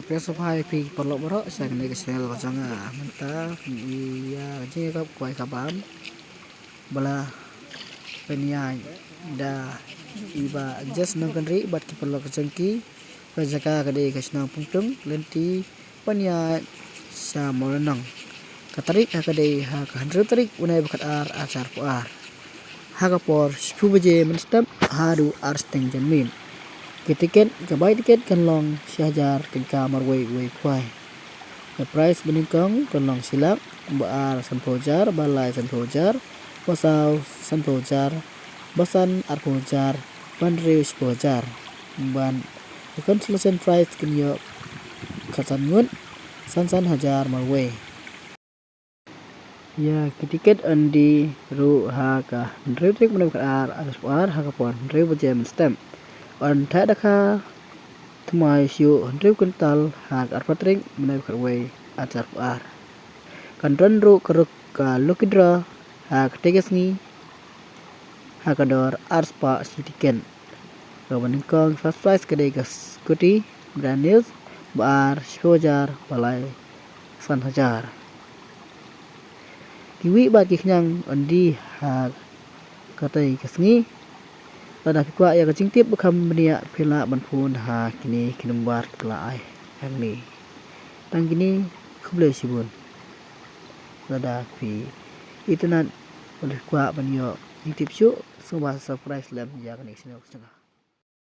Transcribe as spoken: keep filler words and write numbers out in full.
Phi sngewbha ïa phi paralok baroh sha kane ka channel ka jong nga. Mynta ïa ka jingïakop kwai kabam ba la pynïaid da i Bah Jes Nongkynrih bad ki paralok jong ki. Ka jaka ka dei ka shnong Pungtung, lynti Pynïaid sha Mawlynnong. Ka tarik ha ka dei ha ka hynriew tarik u Naiwieng khatar ar hajar arphew ar. Ha ka por shiphew baje mynstep haduh ar shiteng janmiet. Ki tiket, ka bai tiket kan long shi hajar tyngka marwei wei khwai. Ka prize ba nyngkong kan long shi lak, ba ar sanphew hajar, ba lai sanphew hajar, ba saw sanphew hajar, ba san arphew hajar, ba hynriew shiphew hajar. Bad ka consolation prize kin ïoh khatsan ngut, san san hajar marwei. Ïa ki tiket yn die ruh ha ka hynriew tarik mynstep ar hajar arphew ar ha ka por hynriew baje mynstep. Yn theh dakha thymmai shuh hynriew kwintal ha ka arphew tarik mynstep khatwei ar hajar arphew ar. Kan don ruh ka ruk ka lucky draw ha katei ka sngi ha ka dor ar spah shi tiket. Kaba nyngkong first prize ka dei ka scooty brand new, ba ar shiphew hajar, ba lai san hajar. Kiwei bad ki khñiang yn die ha katei ka sngi. Lada phi kwah ïa ka jingtip ba kham bniah phi lah ban phone ha kine ki number ki la ai hangne. Tang kine, khublei shibun. Lada phi itynnad bad phi kwah ban ïoh jingtip shuh, sngewbha subscribe lem ïa kane ka channel ka jong nga.